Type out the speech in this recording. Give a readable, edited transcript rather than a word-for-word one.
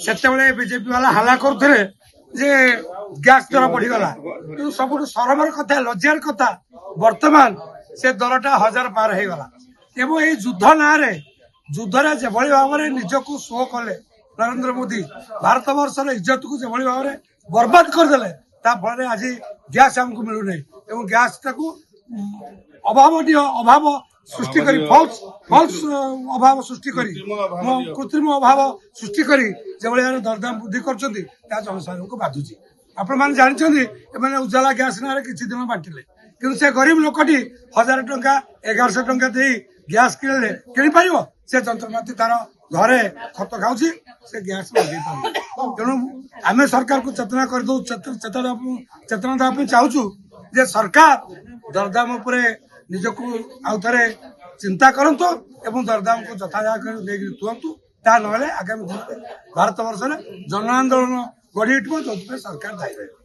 ସେତେବେଳେ ବିଜେପି ବାଲା ହାଲା କରୁଥିଲେ ଯେ ଗ୍ୟାସ୍ ଦର ବଢିଗଲା। କିନ୍ତୁ ସବୁଠୁ ସରମର କଥା, ଲଜ୍ଜାର କଥା, ବର୍ତ୍ତମାନ ସେ ଦରଟା 1000 ପାର ହେଇଗଲା। ଏବଂ ଏଇ ଯୁଦ୍ଧ ନାଁରେ, ଯୁଦ୍ଧରେ ଯେଭଳି ଭାବରେ ନିଜକୁ ଶୋ କଲେ ନରେନ୍ଦ୍ର ମୋଦି, ଭାରତ ବର୍ଷର ଇଜ୍ଜତକୁ ଯେଭଳି ଭାବରେ ବର୍ବାଦ କରିଦେଲେ, ତା ଫଳରେ ଆଜି ଗ୍ୟାସ୍ ଆମକୁ ମିଳୁନାହିଁ। ଏବଂ ଗ୍ୟାସଟାକୁ ଅଭାବନୀୟ ଅଭାବ ସୃଷ୍ଟି କରି, ଫଲ୍ସ ଫଲ୍ସ ଅଭାବ ସୃଷ୍ଟି କରି, କୃତ୍ରିମ ଅଭାବ ସୃଷ୍ଟି କରି ଯେଭଳି ଭାବରେ ଦରଦାମ ବୃଦ୍ଧି କରୁଛନ୍ତି, ତାହା ଜନସାଧାରଣଙ୍କୁ ବାଧୁଛି। ଆପଣମାନେ ଜାଣିଛନ୍ତି, ଏମାନେ ଉଜାଲା ଗ୍ୟାସ୍ ନାଁରେ କିଛି ଦିନ ବାଣ୍ଟିଲେ। କିନ୍ତୁ ସେ ଗରିବ ଲୋକଟି 1000 ଟଙ୍କା, 1100 ଟଙ୍କା ଦେଇ ଗ୍ୟାସ୍ କିଣିଲେ କିଣିପାରିବ? ସେ ଯନ୍ତ୍ରପାତି ତାର ଘରେ ଖତ ଖାଉଛି, ସେ ଗ୍ୟାସ୍ ଲଗେଇ ପାରୁନି। ତେଣୁ ଆମେ ସରକାରକୁ ଚେତନା କରିଦଉ, ଚେତନା ଚେତନା ଦେବା ପାଇଁ ଚାହୁଁଛୁ ଯେ ସରକାର ଦରଦାମ ଉପରେ ନିଜକୁ ଆଉ ଥରେ ଚିନ୍ତା କରନ୍ତୁ ଏବଂ ଦରଦାମକୁ ଯଥାଯଥ ନେଇକି ଥୁଅନ୍ତୁ। ତା ନହେଲେ ଆଗାମୀ ଦିନରେ ଭାରତ ବର୍ଷରେ ଜନ ଆନ୍ଦୋଳନ ଗଢ଼ି ଉଠିବ, ଯୋଉଥିପାଇଁ ସରକାର ଦାୟୀ ରହିବ।